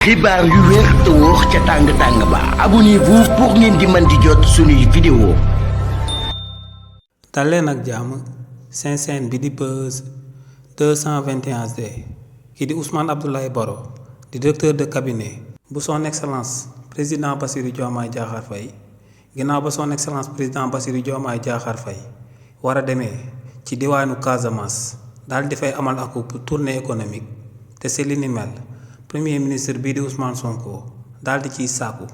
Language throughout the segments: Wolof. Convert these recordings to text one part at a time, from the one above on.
xibaar yu wér te wóor ca tàng ba abonnez-vous pour ngeen di mën di jot suñuy vidéo. daleen ak jàmm seen chaîne bi di Buzz 221 D ki di Ousmane Abdoulaye Baro di directeur de cabinet bu son excellence président Bassirou Diomaye Diakhar Faye ginnaaw ba son excellence président Bassirou Diomaye Diakhar Faye war a demee ci diwaanu Casamance daal di fay amal ak tournée économique te si li ni mel premier ministre bii di Ousmane Sonko daal di ciy sàkku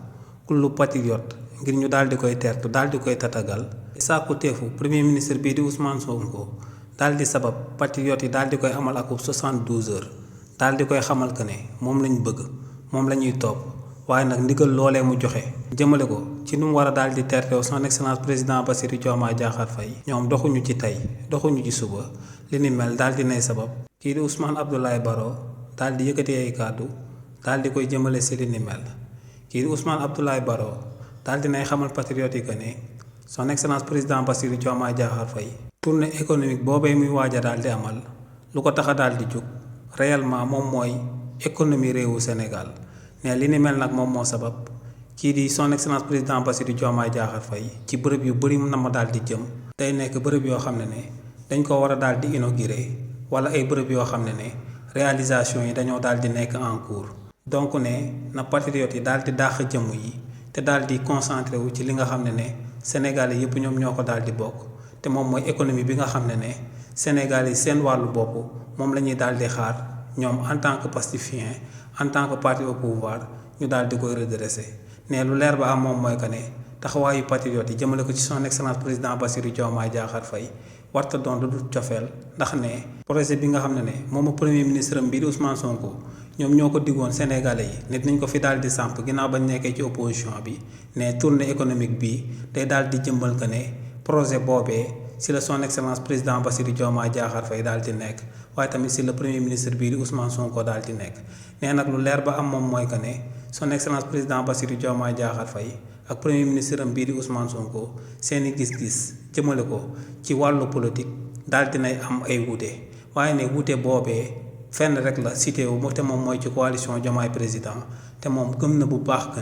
kullu patriote ngir ñu daal di koy tertu daal di koy tatagal sàkku teefu premier ministre bii di Ousmane Sonko daal di sabab patriote yi daal di koy amal ak 72 heures daal di koy xamal que ne moom lañ bëgg moom la ñuy topp waaye nag ndigal loolee mu joxe jëmale ko ci nu mu war a daal di tertew son excellence président Bassirou Diomaye Diakhar Faye ñoom doxuñu ci tey doxuñu ci suba li ni mel daal di nay sabab kii di Ousmane Abdoulaye Baro daal di yëkkati ay kàddu daal di koy jëmale si li ni mel kii di Ousmane Abdoulaye Baro daal di nay xamal patriote yi que ne son excellence président Bassirou Diomaye Diakhar Faye tournée économique boobee muy waaja daal di amal lu ko tax a daal di jóg réellement moom mooy économie réewu Sénégal ne li ni mel nag moom moo sabab kii di son excellence président Bassirou Diomaye Diakhar Faye ci bërëb yu bëri na ma daal di jëm day nekk bërëb yoo xam ne dañ ko war a daal di inaugurer wala ay bërëb yoo xam ne réalisation yi dañoo daal di nekk en cours donc na patriotes yi daal di dàq jëmm yi te daal di concentré wu ci li nga xam ne Sénégalais yëpp ñoom ñoo ko daal di bokk te moom mooy économie bi nga xam ne Sénégalais yi seen wàllu bopp moom la ñuy daal di xaar ñoom en tant que pacifiens en tant que parti au pouvoir ñu daal di koy redresser ne lu leer ba am moom mooy que ne taxawaayu patriotes yi jëmale ko ci son excellence président Bassirou Diomaye Diakhar Faye warta doon lu dul cofeel ndax projet bi nga xam ne moom premier ministre am bii di Ousmane Sonko ñoom ñoo ko diggoon Sénégalais yi nit nañ ko fi daal di samp ginnaaw bañ nekkee ci opposition bi tournée économique bi day daal di jëmbal que projet boobee si la son excellence président Bassirou Diomaye Diakhar Faye daal di nekk waaye tamit si le premier ministre bii di Ousmane Sonko daal di nekk nag lu leer ba am moom mooy que son excellence président Bassirou Diomaye Diakhar Faye ak premier ministre am bii di Ousmane Sonko seeni gis-gis jëmale ko ci wàllu politique daal dinay am ay wuute waaye wuute boobee fenn rek la cité wu te moom mooy ci coalition Diomaye président te moom gëm na bu baax que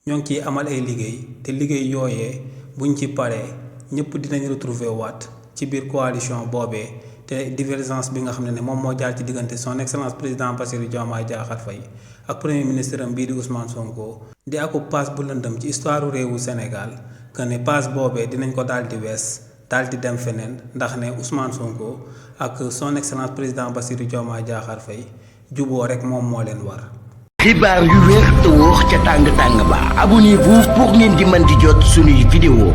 ñoo ngi ciy amal ay liggéey te liggéey yooyee buñ ci paree ñëpp dinañ retrouver waat ci biir coalition boobee te divergence bi nga xam ne moom moo jaar ci diggante son excellence président Bassirou Diomaye Diakhar Faye ak premier ministre am bii di Ousmane Sonko di aku paas bu lëndëm ci histoire réewu Sénégal que paas boobee dinañ ko daal di wees daal di dem feneen ndax Ousmane Sonko ak son excellence président Bassirou Diomaye Diakhar Faye juboo rek moom moo leen war. xibaar yu wér te wóor ca tàng ba abonnez-vous pour ngeen di mën di jot suñuy vidéo.